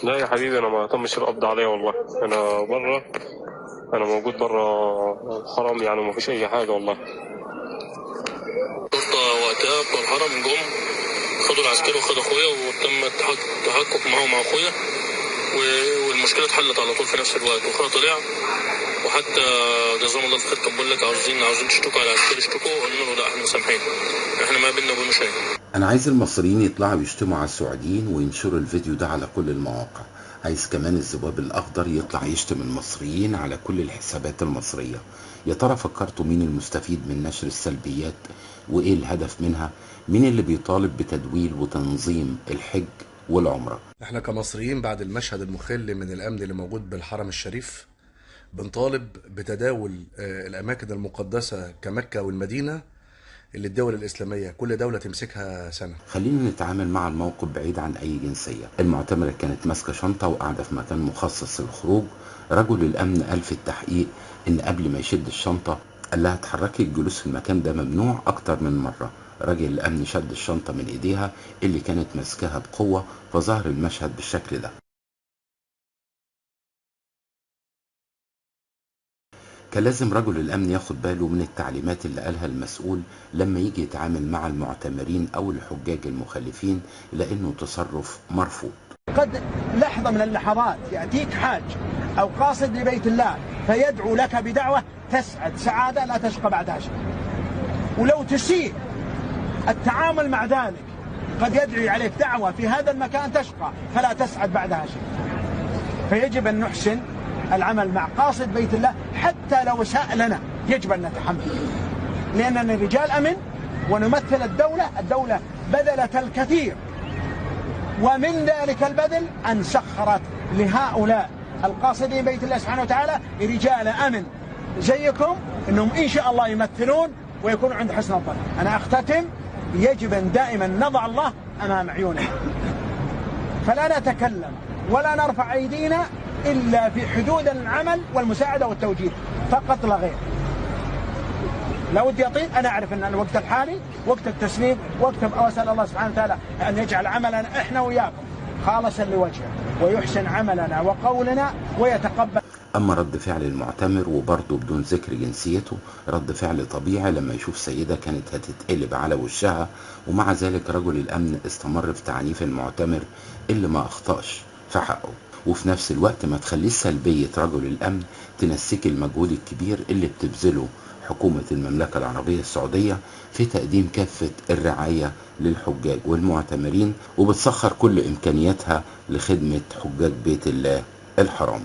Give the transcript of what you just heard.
لا يا حبيبي، انا ما تمش القبض عليا والله، انا بره، انا موجود بره الحرم يعني، ما فيش اي حاجة والله. الشرطة وقتها بتوع الحرم جم خدوا العسكري وخدوا اخويا، وتم التحقق معاهم مع اخويا، والمشكلة اتحلت على طول في نفس الوقت، واخويا طلع. وحتى جزاهم الله الخير كان بيقول لك عاوزين تشتكوا على العسكري اشتكوا، قلنا له لا احنا مسامحين، احنا ما بيننا وبينه شيء. انا عايز المصريين يطلعوا يشتموا على السعوديين وينشروا الفيديو ده على كل المواقع. عايز كمان الذباب الاخضر يطلع يشتم المصريين على كل الحسابات المصرية. يا ترى فكرتوا مين المستفيد من نشر السلبيات وايه الهدف منها؟ مين اللي بيطالب بتدويل وتنظيم الحج والعمرة؟ احنا كمصريين بعد المشهد المخل من الامن اللي موجود بالحرم الشريف بنطالب بتداول الاماكن المقدسة كمكة والمدينة اللي الدول الإسلامية كل دولة تمسكها سنة. خلينا نتعامل مع الموقف بعيد عن أي جنسية. المعتمرة كانت ماسكة شنطة وقاعدة في مكان مخصص للخروج. رجل الأمن قال في التحقيق إن قبل ما يشد الشنطة قال لها اتحركي، الجلوس في المكان ده ممنوع أكتر من مرة. رجل الأمن شد الشنطة من إيديها اللي كانت ماسكاها بقوة، فظهر المشهد بالشكل ده. كان لازم رجل الأمن ياخد باله من التعليمات اللي قالها المسؤول لما يجي يتعامل مع المعتمرين أو الحجاج المخالفين، لأنه تصرف مرفوض. قد لحظة من اللحظات يأتيك حاج أو قاصد لبيت الله فيدعو لك بدعوة تسعد سعادة لا تشقى بعدها شيء، ولو تسيء التعامل مع ذلك قد يدعي عليك دعوة في هذا المكان تشقى فلا تسعد بعدها شيء. فيجب أن نحسن العمل مع قاصد بيت الله حتى لو ساء لنا، يجب أن نتحمل، لأننا رجال أمن ونمثل الدولة. الدولة بذلت الكثير، ومن ذلك البذل أن سخرت لهؤلاء القاصدين بيت الله سبحانه وتعالى رجال أمن زيكم، أنهم إن شاء الله يمثلون ويكونوا عند حسن الظن. أنا أختتم، يجب أن دائما نضع الله أمام عيوننا، فلا نتكلم ولا نرفع أيدينا إلا في حدود العمل والمساعدة والتوجيه فقط لا غير. لا ودي أطيل، أنا أعرف أن الوقت الحالي وقت التسليم، وقت أسأل الله سبحانه وتعالى أن يجعل عملنا إحنا وياكم خالصا لوجهه، ويحسن عملنا وقولنا ويتقبل. أما رد فعل المعتمر وبرضه بدون ذكر جنسيته، رد فعل طبيعي لما يشوف سيدة كانت هتتقلب على وشها، ومع ذلك رجل الأمن استمر في تعنيف المعتمر اللي ما أخطأش في حقه. وفي نفس الوقت ما تخليش سلبية رجل الأمن تنسيك المجهود الكبير اللي بتبذله حكومة المملكة العربية السعودية في تقديم كافة الرعاية للحجاج والمعتمرين، وبتسخر كل إمكانياتها لخدمة حجاج بيت الله الحرام.